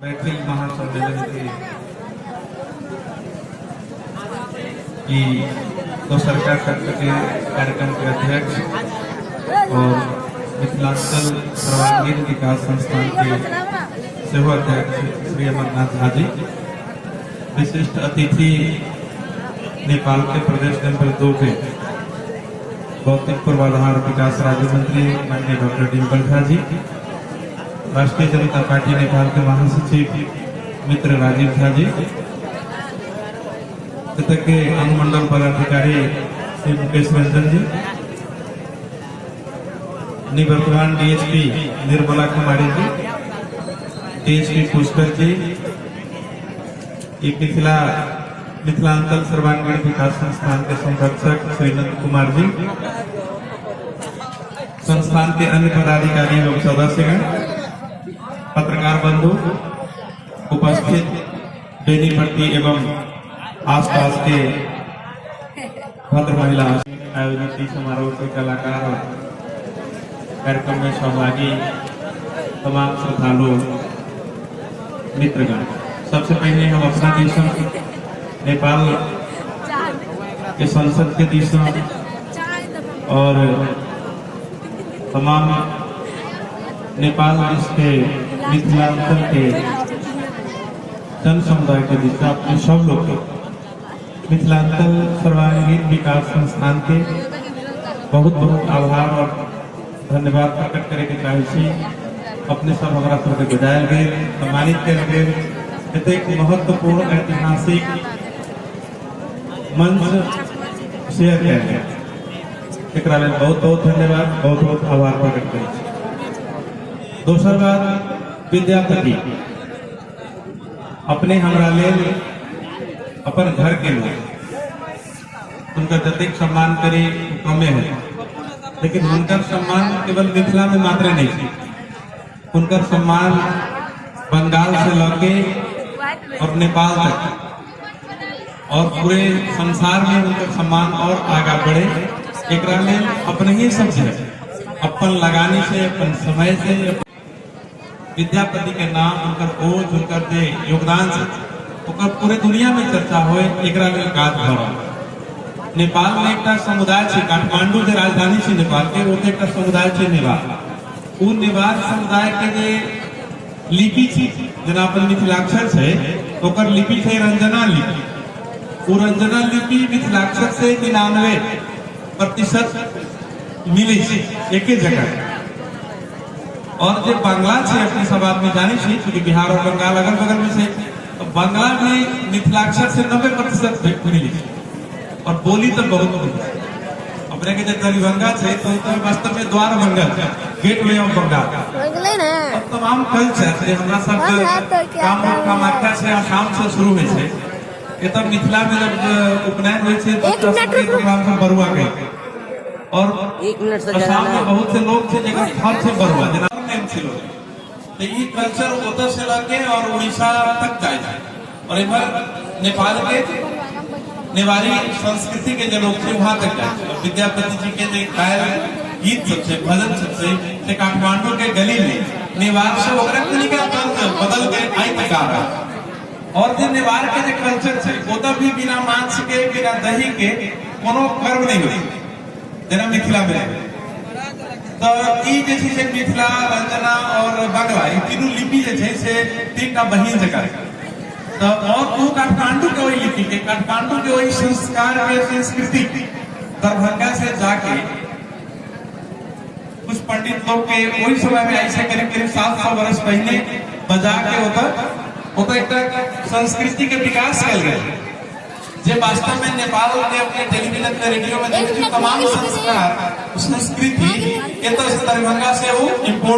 मैथिल महासम्मेलन के ई दोसरका सत्र के कार्यक्रम के अध्यक्ष और मिथिलांचल सर्वांगीण विकास संस्थान के सेहो अध्यक्ष श्री अमरनाथ झा जी, विशिष्ट अतिथि नेपाल के प्रदेश नंबर 2 के भौतिक पूर्वाधार विकास राज्य मंत्री माननीय डॉक्टर डिम्पल झा जी, राष्ट्रीय जनता पार्टी नेपाल के महासचिव मित्र राजीव झा जी, एतय के अनुमंडल पदाधिकारी श्री मुकेश रंजन जी, निवर्तमान डीएसपी निर्मला कुमारी जी, डीएसपी पुष्कर जी, ई मिथिलांचल सर्वांगीण विकास संस्थान के संरक्षक श्री नंद कुमार जी, संस्थान के अन्य पदाधिकारी एवं सदस्यगण, पत्रकार बंधु, उपस्थित बेनीपट्टी एवं आसपास के भद्र महिला, आयोजित समारोह के कलाकार और कार्यक्रम में सहभागी तमाम श्रद्धालु मित्रगण, सबसे पहले हम अपना दिस, नेपाल के संसद के दिस और तमाम नेपाल देश के मिथिलांचल के जन समुदाय के दिस अपने सब लोग के मिथिलांचल सर्वांगीण विकास संस्थान के बहुत बहुत आभार और धन्यवाद प्रकट करे के चाहे छी। अपने सब हमरा सबके बजायल गेल, सम्मानित कयल गेल, एतेक महत्वपूर्ण ऐतिहासिक मंच शेयर कयल गेल, एकरा लेल बहुत बहुत धन्यवाद, बहुत बहुत आभार प्रकट करै छी। दोसर बात, विद्यापति अपने हमरा लेल अपन घर के लोग, हुनकर जतेक सम्मान करी कमे है, लेकिन हुनकर सम्मान केवल मिथिला में मात्र नहीं छै। हुनकर सम्मान बंगाल से लके और नेपाल तक और पूरे संसार में हुनकर सम्मान और आगा बढ़े, एकरा लेल अपने ही सब छै अपन लगानी से, अपन समय से विद्यापति के नाम, हुनकर ओज, हुनकर जे योगदान छै, ओकर पूरे दुनिया में चर्चा होए, एकरा लेल काज भऽ रहल। नेपाल में एकटा समुदाय छै, काठमांडू जे राजधानी छै नेपाल के, ओतऽ एकटा समुदाय छै नेवार। ओ नेवार समुदाय के जे लिपि छै, जेना अपन मिथिलाक्षर छै, ओकर लिपि छै रंजना लिपि। ओ रंजना लिपि मिथिलाक्षर से 99% मिलै छै, एके जगह। और जे बांग्ला छै, अपने सब आदमी जानै छी, चूँकि बिहार और बंगाल अगल बगल में छै, तो बांग्ला भी मिथिलाक्षर से 90% मिलै छै और बोली तो बहुत मिलै छै। अपने के जे दरभंगा छै तो वास्तव में द्वार बंगाल छै, गेट वे ऑफ बंगाल। और तमाम कल्चर जे हमरा सब कामरूप कामाख्या से आसाम से शुरू होइ छै, एतऽ मिथिला में जब उपनयन होइ छै, बच्चा सबके प्रोग्राम सब बरुआ के और एक मिनट से आसाम में बहुत से लोग छै जेकर घर छै बरुआ, जेना नेम छै लोग, तऽ ई कल्चर ओतऽ से लऽ के और उड़ीसा तक जाइ छै और इधर नेपाल के नेवारी संस्कृति के जे लोग छै वहां तक जाइ छै। और विद्यापति जी के जे गायल गीत सब छै, भजन सब छै, से काठमांडू के गली में नेवार से ओकरा तरीका बदल के आइ तक गा रहल। और जे नेवार के जे कल्चर छै, ओतऽ भी बिना मांस के, बिना दही के कोनो कर्म नहि होइ छै, जेना मिथिला में। तऽ ई जे छै से मिथिला, रंजना और बांग्ला, ई तीनू लिपि जे छै से तीनटा बहिन जकाँ। तऽ और ओ काठमांडू के ओहि लिपि के, काठमांडू के ओहि संस्कार के संस्कृति दरभंगा से जाके कुछ पंडित लोग के ओहि समय में ऐसे करीब करीब 700 वर्ष पहिने बजा के ओतऽ ओतऽ एकटा संस्कृति के विकास कयल गेल, जे वास्तव में नेपाल के अपने टेलीविजन में, रेडियो में देखै छी, तमाम संस्कार संस्कृति एतऽ से दरभंगा से वो इम्पोर्ट